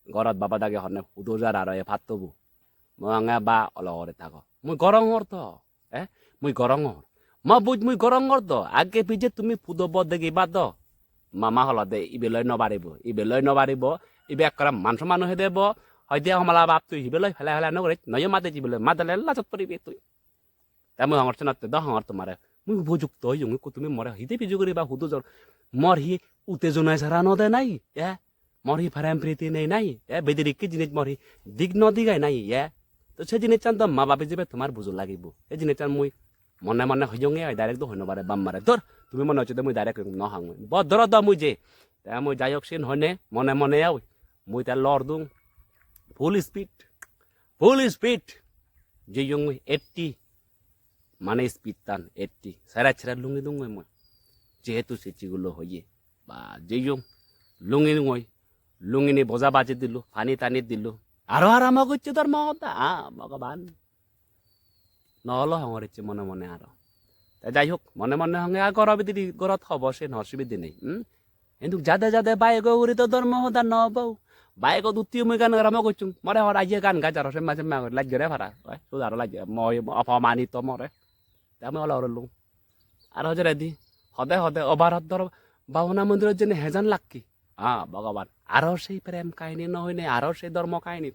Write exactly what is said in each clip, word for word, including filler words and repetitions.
Gorot baba dagi honne hudu jar aro e pattobo. Mo ange ba olo gore thago. Mui gorongor to. Eh? Mui gorongor. Ma buj mui gorongor do. Age pije tumi pudo bo degi ba do. Mama holode ibe loi no paribo. Ibe loi no paribo. Ibe ekkore man somman hede bo. Hoide homala bap tui ibe loi hele hele no gorit. Noyo made ibe loi. Madale lajot poribe tui. Te mui hongor senotte do hongor tomare. Mui upojukto oyong ikko tumi more hide piju guriba hudu jor. Mor hi uttejona sara no de nai? Eh? Mor hi prem priti nei nai? Eh? Bedirekke jinis mor hi dik no digai nai? Eh? To se jinissan do ma bap ijebe tomar bujo lagibo. Se jinissan mui mone mone hoyonge oi direct do hoi no pare bap mare. Dor, tumi mone hocche de mui direct no hang. Bo doro do mui je. Te mui jai hok sin hoine mone mone oi. Mui te lor dung. Full speed. Full speed. Jeyong mui eighty. Mane speed tan eighty. Seret seret lungi dungoi mui. Jehetu sichigulo hoye. Ba jeyong. Lungi dungoi. Lungini boja baji dilo. Pani tani dilo. Aro aramo gocche dor mogoda. Ah, Bhogoban. No olo hongor icche mone mone aro. Te jai hok, mone mone honge a goro bidire, gorot hobo sen hor subide nei. Hmm? Hintu jade jade bike-o ugure do dhormo hoda no obo. Bike-ot utti mui gan arombo gocchung. More hor aje gan gaj aro semma semma guri lajjere para. Oi, sud aro lajje. Moi apomanito more. Te ami olo olo lung. Aro jeredi hode hode obarot dhor Bhabona mondirot jene hejan lakki. Ah, Bhogoban. Aro sei prem kahini no hoine, aro sei dhormo kahini.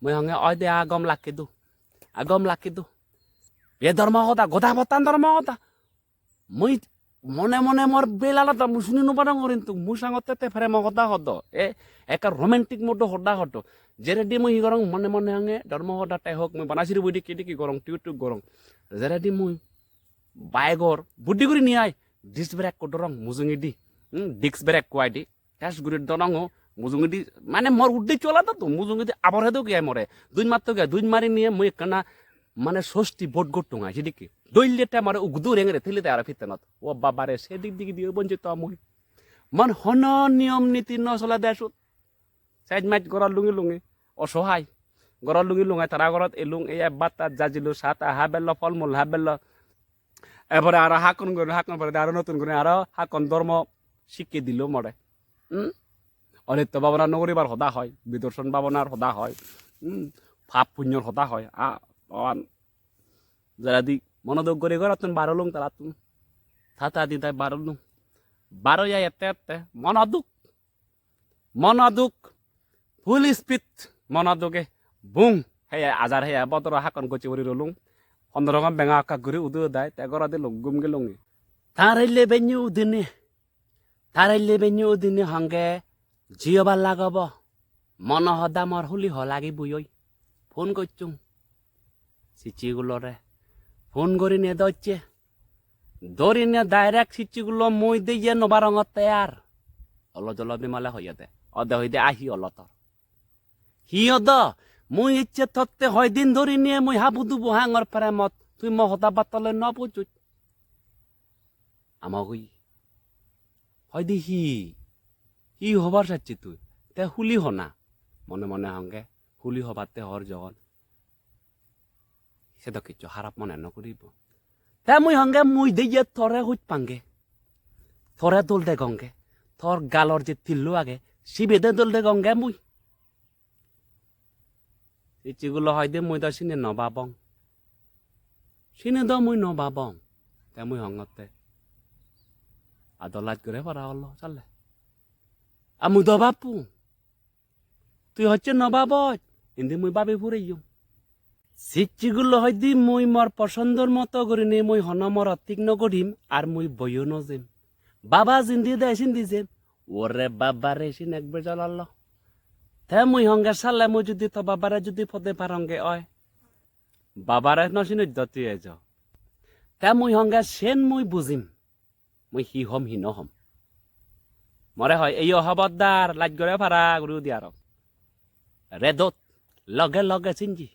Mui honge oi de a gom lakki du. A gom lakki du. Ye dhormo hoda, goda pottan dhormo hoda. Mui mone mone mor belalot mui suni no parong gorintu mui sangotte te premo hoda hodo. E ekka romantic mood hoda hodo. Jeredi mui hi gorong mone mone hange dhormo hoda te hok mui bana siri bui dikki dikki gorong tuk tuk gorong. Jeredi mui bike-or buddi guri ni ai disc brake ko dorong mujungedi. Hmm, disc brake ko ai di. Tes guri donongo mujungedi mane mor uddeccho olode to mujungedi abor hedo giyai more. Duj matto giyai, duj mari niye mui ekkana mane sosti bod gottung ai sidikke. Doille te more ugdu rengere theli de aro pittenot. O babare se dik digi diyo bonje to mui. Mon hono niyom niti no sole desut. Sej maj gorot lungi lungi. Osohai. Gorot lungi lungi tara gorot elung ei ebbatta jajilo sata habello folmul habello. Erpore aro hakkon guri, hakkon poredi aro notun guri aro hakkon dhormo sikke dilo more. Hmm? Onitto bhabona no guribar hoda hoi, bidorson bhabonar hoda hoi, hmm? Pap punyor hoda hoi. Ah, Bhogoban, jeredi mono duk guri gorottun bar olung tarattun. Tata di tai bar olung. Bar oye ette ette mono duk. Mono duk, full speed, mono duge, bung, heye ajar heye bodoro hakkon gocche guri rolung. Honno rokkom benga akka guri udu udai, te gorot elung gum gelungi. Tarelle benyo udine, tarelle benyo udine honge jiyobar lagobo. Mono hoda mor huli ho lagi buyoi. Phone gocchung. Sichigulore. Phone gorine docche. Dorine direct sichigulo mui deye no parongotte ar. Olo jolo bimale hoyede. Ode hoide ahi olo tor. Hi odo? Mui icche totte hoidin dorine mui habu dubu hangor premot. Tui mo hoda battale no bujuj. Amagoi. Hoide hi? Hi hobar sacche tui? Te huli hona. Mone mone honge. Huli hobatte hor jogon. Sedo kicchu harap mone no guribo. Te mui honge mui deye tore huj pange. Tore dol degonge. Tor galor je tillo age, sibe de dol degonge mui. Ichigulo hoide mui do sini no babong. Sini do mui no babong. Te mui hongotte. Ado laj gure para olo sale. A mui do bapu. Tui hocche no baboj, indi mui babi pureyong. Sichchigulo hoide mui mor posondor moto gurinei mui hono morot thik no gorim, ar mui boyo no jem. Baba jindi de sindi jem. Ore baba re, sin ek bejal ollo. Te mui honge sale mui judi to babare judi pode paronge oi. Babare no sinoj do tui ejo. Te mui honge sen mui bujim. Mui hi hom hi no hom. More hoi, "Eyo hobordar, laj gore para," guri udi aro. Redot, loge loge sinji.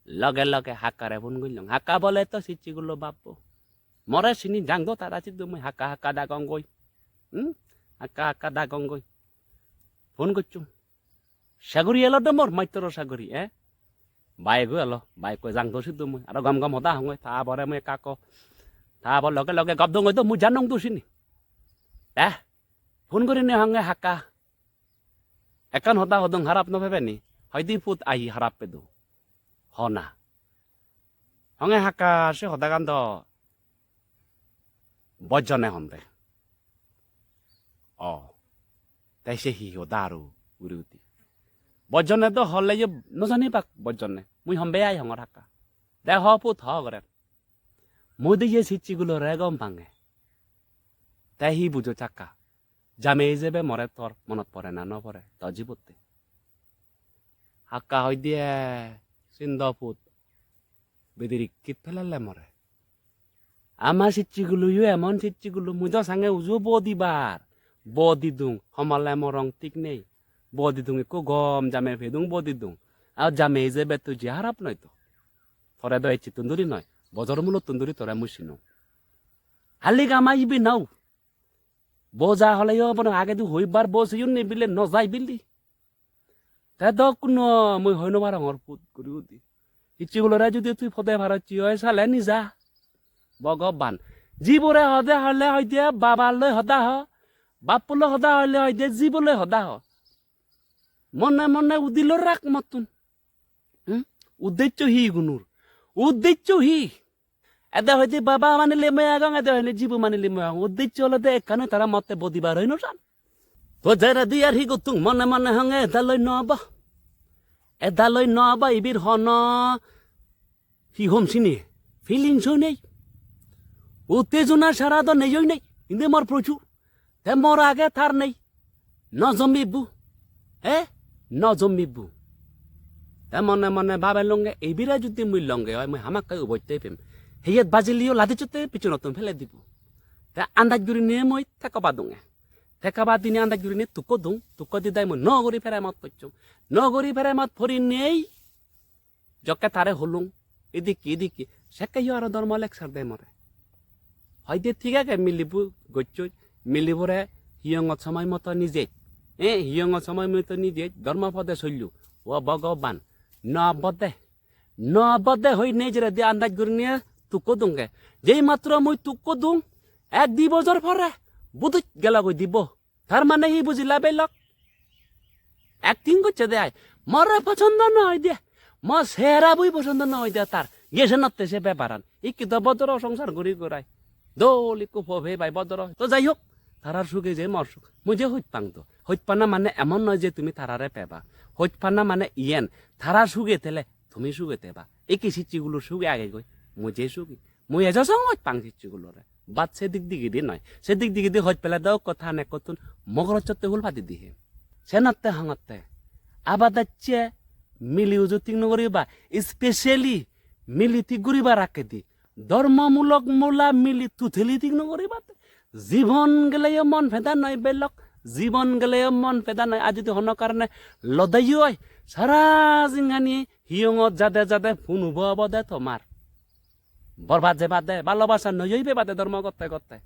Loge loge hakkare phone gullong. Hakka bole to sichchigulo babbo. More sini jang do tara siddu mui hakka hakka dagong goi. Hmm? Hakka hakka dagong goi. Phone gocchung. Saguri elo do mor, mattoro saguri, eh? Bike-o elo, bike-o jang do siddu mui. Aro gom gom hoda hongoi, ta bore mui ekka ekko. Ta bor loge loge gop dongoi do mui janong do sini. Eh? Phone gurinei honge hakka. Ekkan hoda hodong, harap no pebe ni? Hoide, "Put, ahi harap pedo." Hona. Honge hakka, se hodagan do bojjone honde. O, te se hi hoda aro guri utti. Bojjone do hole yo no jani bak bojjone. Mui hombe ai hongor hakka. Te ho put ho gore. Mui de ye sichchigulore gom pange. Te hi bujo chakka? Jamei ijebe more tor monot pore na no pore to jibotte? Hakka hoide, "Sindo put, bedirikkit pelele more." Ama sichchiguloyo emon sichchigulo, mui do sange uju bodibar. Bodidung, homole morong thik nei. Bodidung, ekko gom jamei pedung bodidung. Ar jamei ijebe tui je harap noi to. Tore do ecchettun duri noi, bojor mulottun duri tore mui sinong. Hali gama ibe nau. Boja hole yo bono agedi hoibar bo seyun ni bile no jai bili. Te dokkuno mui hoi no parongor put guri udi. Hichchigulore judi tui pode parocchi oi sale nija. Bhogoban. Jibore hode hole hoide babar loi hoda ho. Bappo loi hoda hole hoide jibo loi hoda ho. Mone mone udilo rak mottun. Hmm? Uddeccho hi gunur? Uddeccho hi? Ede hoide baba manile mui agong, ede hoide jibo manile mui agong. Uddeccho olode ekkan, tara motte bodibar hoi no san. To jere di ar hi gottung, mone mone honge edaloi no obo. Edaloi no obo, ibir hono hi hom sini, feelings-o nei. Uttejona sara do nei oi nei, indi mor prochur. Te mor age tar nei. No jomibbo. He? No jomibbo. Te mone mone babelonge, ibire judi mui longe oi, mui hamakkai ubotte pem. Heyet bajiliyo ladichotte pichonottun pele dibo. Te andaj gurinei mui thekka badunge. Thekka badinei andaj gurinei tukko dung, tukko didai mui no guri premot pocchong. No guri premot porinei jokke tare holung, idikke idikke, sekke yo aro dhormo lecture de more. Hoide, "Thik age, milibo gocchoi, milibore hiyongot somoi moto nijej, eh, hiyongot somoi moto nijej, dhormo pode sollo." O Bhogoban, no obode, no obode hoi nejere di andaj gurinei tukko dunge. Jei matro mui tukko dung, ek di bojor pore buduj gelogoi dibo. Tar mane hi bujila belok? Acting gocche de ai. More posondo no oi de. Mo sehara bui posondo no oi de tar. Ye senotte se beparan. Ikki do bodoro songsar guri gurai. Dol ikko po pei bai bodoro. To jai hok, tarar suge je mor suk. Mui je hoj pang to. Hoj pana mane emon noi je tumi tarare peba. Hoj pana mane iyen. Tara suge tele tumi suge teba. Ikki sichchigulo suge age goi. Mui je suge. Mui ejo song hoj pang sichchigulore. But se dik digidi noi. Se dik digidi hoj pele do ekko than ekkottun mogorojjotte hul padi dihe. Senotte hongotte. Abadacche mili uju thik no guriba. Specially mili thik guriba rakkedi. Dhormomulok mula mili tuteli thik no guriba. Jibon geleyo mon peda noi belok. Jibon geleyo mon peda noi. Ar judi hono karone lodeyo oi. Sara jinghani hiyongot jade jade punubo obode tomar. Borbad jebade, bhalobasa noi oibe bade dhormo gotte gotte.